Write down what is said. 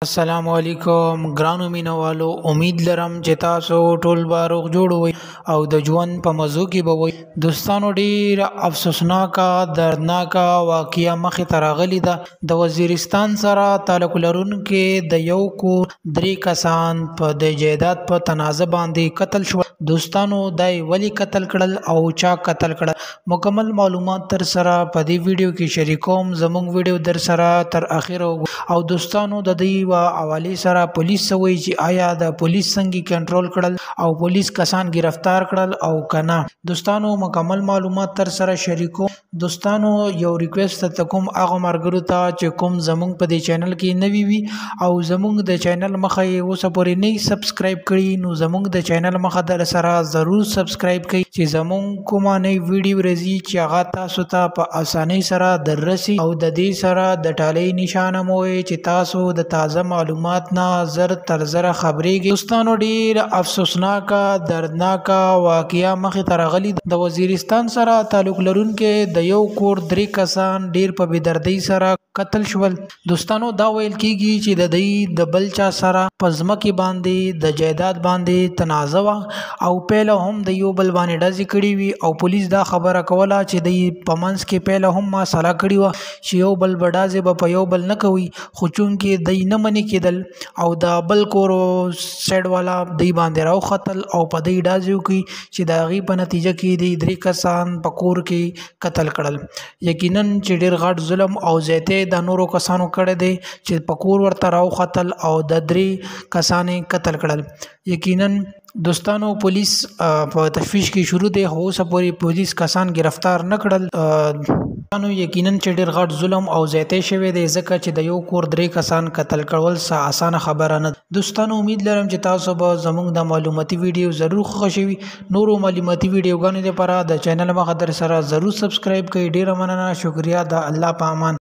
السلام علیکم ګرانو مینوالو، امید لرم چې تاسو ټول به روغ جوړ وئ او د ژوند په مزو کې به وئ. دوستانو، ډیره افسوسناکه دردناکه واقعه مخې ته راغلې ده. د وزیرستان سره تعلق لرونکي د یو کور درې کسان په د جایداد په تنازع باندې قتل شول. دوستانو، دا یې ولې قتل کړل او چا قتل کړل، مکمل معلومات در سره په دې ویډیو کې شریکوم. زموږ ویډیو در سره تر اخره. او دوستانو، د دې حوالې سره پولیس څه وایي چې آیا د پولیس څنګه کنټرول کړل او پولیس کسان گرفتار کړل او کنه؟ دوستانو، مکمل معلومات تر سره شریکو. دوستانو، یو ریکوست ته کوم هغه مرګرو ته چې کوم زمونږ په دې چینل کې نوي وي او زمونږ د چینل مخه یې اوسه پورې نه سبسکرایب کړي، نو زمونږ د چینل مخه در سره ضرور سبسکرایب کړئ چې زمونږ کومه نوې ویډیو راځي چې هغه تاسو ته په اسانۍ سره دررسي، او د دې سره د ټالۍ نشانه مو چې تاسو د تازه معلومات نه زر تر زره خبرېږئ. دوستانو، ډېره افسوسناکه دردناکه واقعه مخې ته راغلې. د وزیرستان سره تعلق لرونکي د یو کور درې کسان ډېر په بېدردۍ سره قتل شول. دوستانو، دا ویل کیږي چې د دوی د بل چا سره په ځمکې باندې د جایداد باندې تنازع وه او پهله هم د یو بل باندې ډزې کړې وي، او پولیس دا خبره کوله چې دوی په منځ کې پهله هم مسله کړې وه چې یو بل به ډزې به په یو بل نه کوي، خو چونکې دوی نه منې کېدل او د بل کور سایډ والا دوی باندې راوختل او په دوی ډزې وکړي چې د هغې په نتیجه کې دوی درې کسان په کور کې قتل کړل. یقینا چې ډېر غټ ظلم او زیاتی د نورو کسانو کړی دی چې په کور ورته راوختل او د درې کسان یې قتل کړل. یقینا دوستانو، پولیس په تشویش کې شروع دی، خو اوسه پورې پولیس کسان گرفتار نه کړل. دوستانو، یقینا چې ډېر غټ ظلم او زیاتی شوی دی، ځکه چې د یو کور درې کسان قتل کول څه اسانه خبره نه. دوستانو، امید لرم چې تاسو به زموږ د معلوماتي ویډیو ضرور خوښ شوي. نورو معلوماتي ویډیوګانو لپاره د چینل مخه در سره ضرور سبسکرایب کړئ. ډېره مننه، شکریه، د الله په امان.